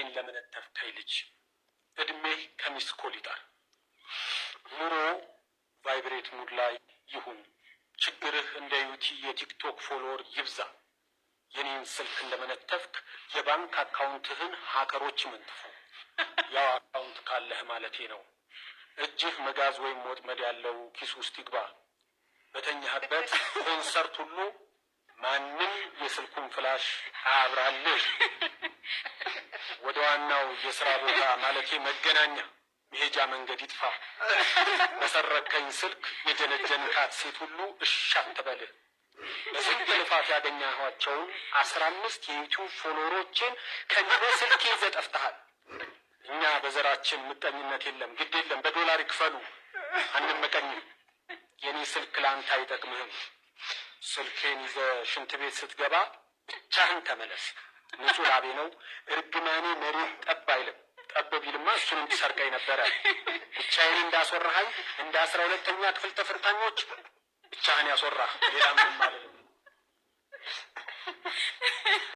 ስልኬን ለመነተፍከኝ ልጅ እድሜህ ከ missed call ይጣር። ኑሮ vibrate mode ላይ ይሁን። ችግርህ እንደ ዩቲ የቲክቶክ follower ይብዛ። የኔን ስልክ እንደመነተፍክ የባንክ account ህን hacker ኦች ይመንትፉ። ያው account ካለህ ማለቴ ነው። እጅህ መጋዝ ወይም ወጥመድ ያለው ኪስ ውስጥ ይግባ። በተኛህበት ኮንሰርት ሁሉ ማንም የስልኩን flash አያብራልህ። ወደ ዋናው የስራ ቦታ ማለቴ መገናኛ መሄጃ መንገድ ይጥፋ። በሰረከኝ ስልክ የጀነጀንካት ሴት ሁሉ እሺ አትበልህ። በስንት ልፋት ያገኘኋቸውን 15 የዩቲዩብ follower ኦችን ከነ ስልኬ ይዘህ ጠፍተሃል። እኛ በዘራችን ምቀኝነት የለም። ግድ የለም፣ በዶላር ይክፈሉ፣ አንመቀኝም። የኔ ስልክ ለአንተ አይጠቅምህም። ስልኬን ይዘህ ሽንት ቤት ስትገባ ብቻህን ተመለስ። ንጹህ ላቤ ነው። እርግማኔ መሬት ጠብ አይልም። ጠብ ቢልማ እሱንም ትሰርቀኝ ነበረ። ብቻዬን እንዳስወራኸኝ እንደ 12ኛ ክፍል ተፈታኞች ብቻህን ያስወራህ። ሌላ ምንም አልልም።